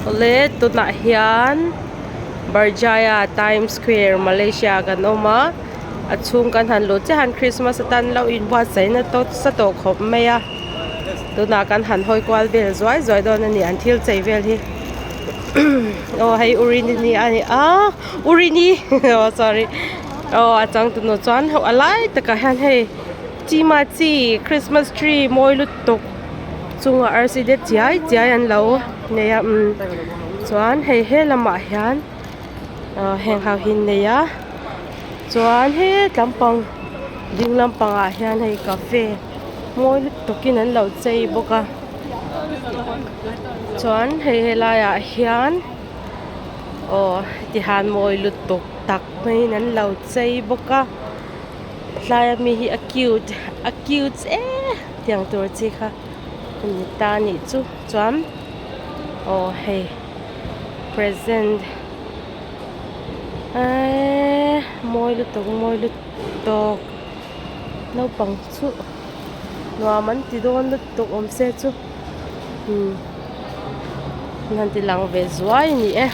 Awle tunah hian Berjaya Times Square Malaysia kan awm a a chhung kan han luh chiah hian Christmas atan lo inbuatsaihna tawt sa tawh khawp mai a tunah kan han hawi kual vel zuai zuai dawn a ni an thil chei vel hi aw hei urini a ni a urini aw sorry aw a changtunu chuan a lai takah hian hei chima chi Christmas tree mawi lutuk. Chungah arsi te chiai chiai an lo nei a umm chuan hei he lamah hian ah heng ho hi an nei a chuan he tlampang ding lampangah hian hei cafe mawi lutuk in an lo chei bawk a chuan hei helaiah hian aw tihian mawi lutuk tak maiin an lo chei bawk a tlai ami hi a cute a cute em. Tiang tur chi kha a ni ta a nih chu chuan aw hei present eeee mawi lutuk mawi lutuk naupang chu nuam an ti dawn lutuk awm se chu umm an han ti lang ve zuai a ni e.